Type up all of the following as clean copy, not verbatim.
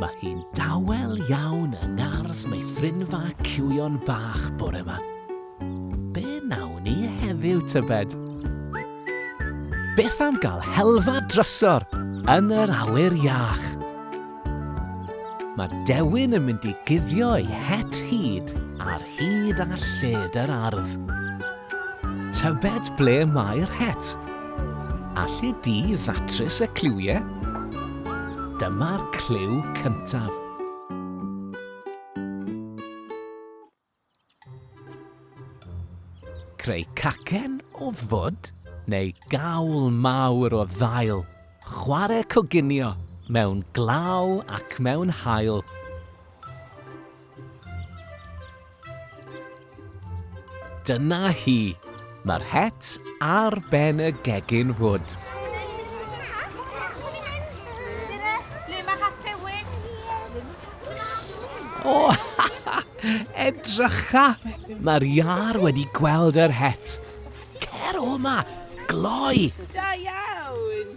Mae hi'n dawel iawn yng ngardd meithrinfa Cywion Bach bore yma. Be nawn ni heddiw, tybed? Beth am gael helfa drysor yn yr awyr iach? Mae Dewin yn mynd i guddio ei het hud ar hyd a lled yr ardd. Tybed ble mae'r het? Alli di ddatrys y cliwiau? Dyma'r cliw cyntaf. Creu cacen o fwd neu gawl mawr o ddail. Chwarae coginio mewn glaw ac mewn haul. Dyna hi. Mae'r het ar ben y gegin fwd. O, edrycha! Mae'r iâr wedi gweld yr het. Cer o 'ma, gloi! Da iawn!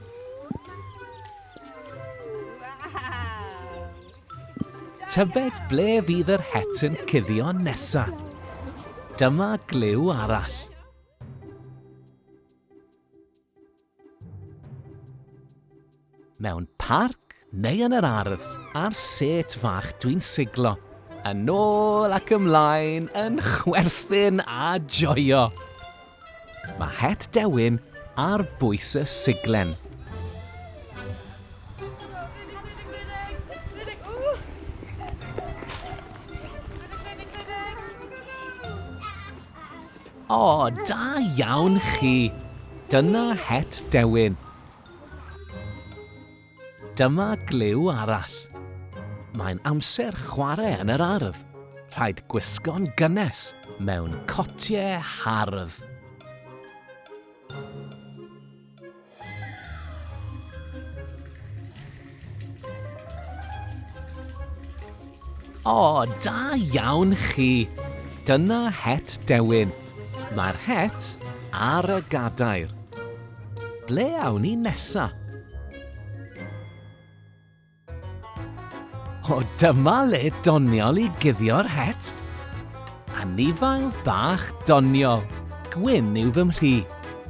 Tybed ble fydd yr het yn cuddio nesa? Dyma gliw arall. Mewn parc neu yn yr ardd, ar sêt fach dwi'n siglo, yn ôl ac ymlaen, yn chwerthin a joio. Mae het Dewin ar bwys y siglen. O, da iawn chi! Dyna het Dewin. Dyma gliw arall. Mae'n amser chwarae yn yr ardd. Rhaid gwisgo'n gynnes mewn cotiau hardd. O, da iawn chi! Dyna het Dewin. Mae'r het ar y gadair. Ble awn ni nesa? O, dyma le doniol i guddio'r het. Anifail bach doniol, gwyn yw fy mhlu.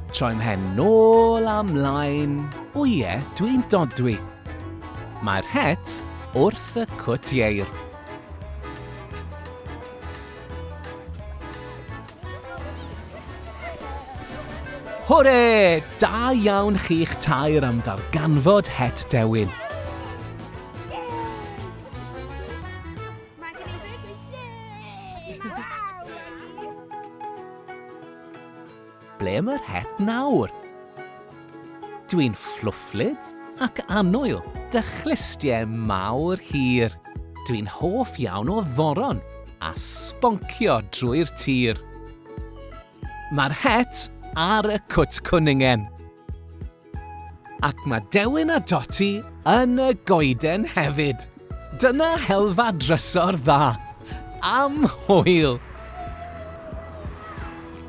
Troi mhen nôl a mlaen, o ie, dwi'n dodwy. Mae'r het wrth y cwt ieir. Hwre! Da iawn chi'ch tair am ddarganfod het Dewin. Ble mae'r het nawr? Dwi'n fflwfflyd ac annwyl, dy chlustiau mawr hir. Dwi'n hoff iawn o ddoron a sboncio drwy'r tir. Mae'r het ar y cwt cwningen. Ac mae Dewin a Doti yn y goeden hefyd. Dyna helfa drysor dda. Am hwyl!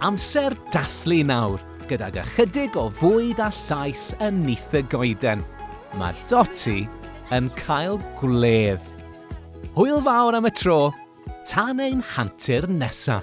Amser dathlu nawr, gydag ychydig o fwyd a llaeth yn nyth y goeden. Mae Doti yn cael gwledd. Hwyl fawr am y tro, tan ein hantur nesa!